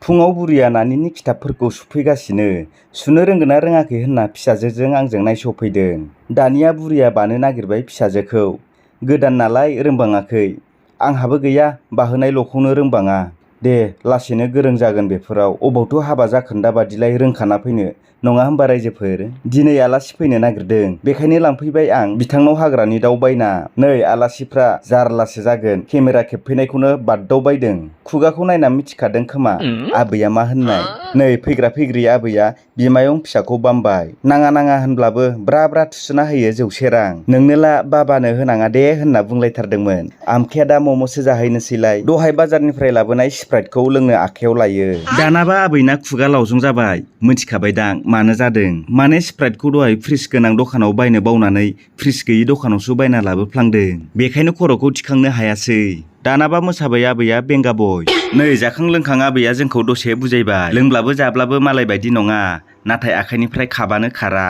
फुङाव बुरिया नानिनि खिथाबफोरखौ सुफैगासिनो सुनो रोंगोना रोङाखै होनना फिसाजोजों आंजों नायस'फैदों। दानिया बुरिया बानो नागिरबाय फिसाजोखौ। गोदान नालाय रोंबाङाखै। आंहाबो गैया बाहोनायल'खौनो रोंबाङा। दे लासैनो गोरों जागोन बेफोराव। अबावथ' हाबा जाखोन्दा बादिलाय रोंखाना फैनो नङा होमबा रायजोफोर? दिनै आलासि फैनो नागिरदों बेखायनो लांफैबाय आं बिथांनाव हाग्रानि दाउ बायना। नै आलासिफ्रा जारलासो जागोन केमेरा खेबफैनायखौनो बाददावबायदों। खुगाखौ नायना मिथिखादों खोमा आबैया मा होननाय। नै फैग्रा फैग्रि आबैया बिमायं फिसाखौ बामबाय। नाङा नाङा होनब्लाबो ब्रा ब्रा थुसोना होयो 100 रां। नोंनो ला बाबानो होनाङा दे होनना बुंलायथारदोंमोन। आमखेया दा मम'सो जाहैनोसैलाय। दहाय बाजारनिफ्राय लाबोनाय स्प्राइटखौ लोंनो आखायाव लायो। दानाबा आबैना खुगा लावजं जाबाय। मिथिखाबायदां मानो जादों। माने स्प्राइटखौ दहाय फ्रिज गोनां दखानाव बायनो बावनानै फ्रिज गैयि दखानावसो बायना लाबोफ्लांदों। बेखायनो खर'खौ थिखांनो हायासै। दानाबा मोसाबाय आबैया बेंगा बय। नै जाखां लोंखां आबैया जोंखौ दसे बुजायबाय। लोंब्लाबो जाब्लाबो मालाय बायदि नङा। नाथाय आखाइनिफ्राय खाबानो खारा।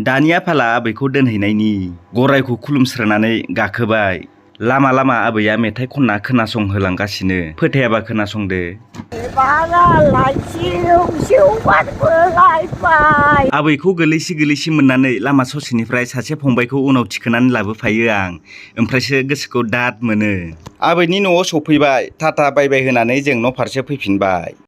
दानिया फाला आबैखौ दोनहैनायनि। गरायखौ खुलुमस्रोनानै गाखोबाय। लामा लामा आबैया मेथाइ खनना खोनासंहोलांगासिनो। फोथायाबा खोनासंदो। आबैखौ गोलैसि गोलैसि मोननानै लामा ससेनिफ्राय सासे फंबायखौ उनाव थिखोनानै लाबोफायो आं। ओमफ्रायसो गोसोखौ दाद मोनो। आबैनि न'आव सफैबाय। टाटा बाय बाय होनानै जों न' फारसे फैफिनबाय।